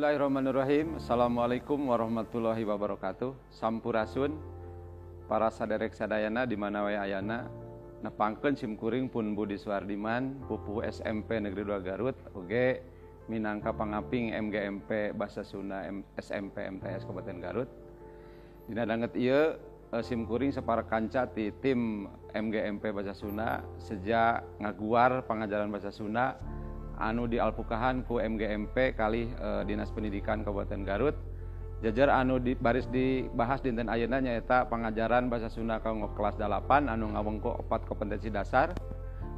Bismillahirrahmanirrahim. Assalamualaikum warahmatullahi wabarakatuh. Sampurasun para saderek sadayana di mana wae ayana. Nepangkeun simkuring pun Budi Suardiman, pupuh SMP Negeri 2 Garut, oge minangka pangaping MGMP Bahasa Sunda SMP MTS Kabupaten Garut. Dina danget ieu simkuring sapara kanca ti tim MGMP Bahasa Sunda seja ngaguar pangajaran bahasa Sunda anu dialpukahan ku MGMP kalih Dinas Pendidikan Kabupaten Garut. Jajar anu baris dibahas dinten ayeuna nyaeta pangajaran bahasa Sunda kanggo kelas 8 anu ngawengku 4 kompetensi dasar.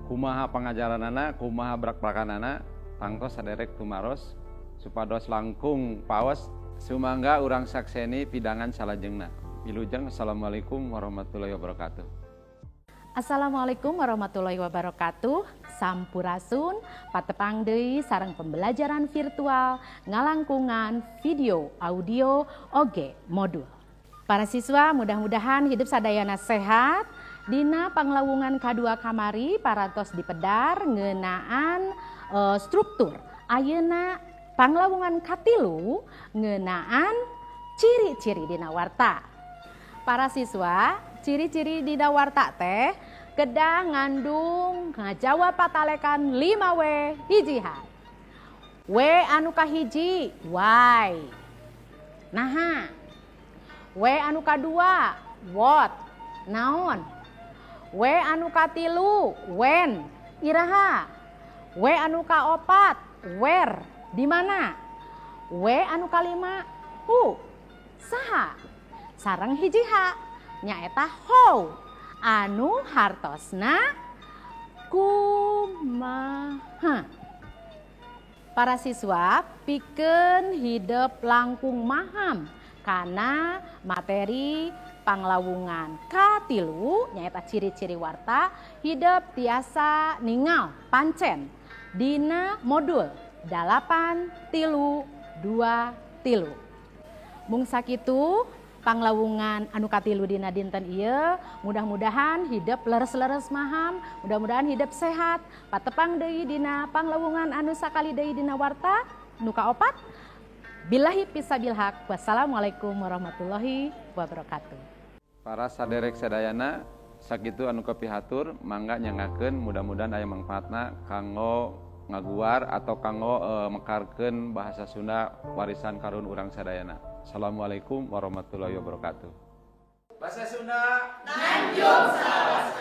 Kumaha pangajaranana, kumaha brak-brakanana, tangtos saderek tumaros supados langkung paos, sumangga urang sakseni pidangan salajengna. Wilujeng, assalamualaikum warahmatullahi wabarakatuh. Assalamualaikum warahmatullahi wabarakatuh. Sampurasun, patepang deui sareng pembelajaran virtual ngalangkungan video, audio, oge modul. Para siswa, mudah-mudahan hidup sadayana sehat. Dina panglawungan kadua kamari parantos dipedar ngeunaan struktur. Ayeuna panglawungan katilu ngeunaan ciri-ciri dina warta. Para siswa, ciri-ciri dina warta teh kedah ngandung ngajawab patalekan 5W 1 H. W anu kahiji, why. Naha. W anu kadua, what. Naon. W anu katilu, when. Iraha. W anu kaopat, where. Di mana. W anu kalima, who. Saha. Sareng 1 H nyaeta how anu hartosna kumaha. Para siswa, pikeun hidep langkung maham kana materi panglawungan katilu nyaeta ciri-ciri warta, hidep tiasa ningal pancen dina modul 8 3 2 3. Mung sakitu panglawungan anu katilu dina dinten ieu, mudah-mudahan hidep leres-leres maham, mudah-mudahan hidep sehat. Patepang deui dina panglawungan anu sakali deui dina warta nu kaopat. Billahi fisabil haq. Wassalamualaikum warahmatullahi wabarakatuh. Para saderek sadayana, sakitu anu kapihatur, mangga nyangakeun, mudah-mudahan aya mangfaatna kanggo ngaguar atau kanggo mekarkeun bahasa Sunda warisan karuhun urang sadayana. Assalamualaikum warahmatullahi wabarakatuh. Bahasa Sunda Nanjung salawasna.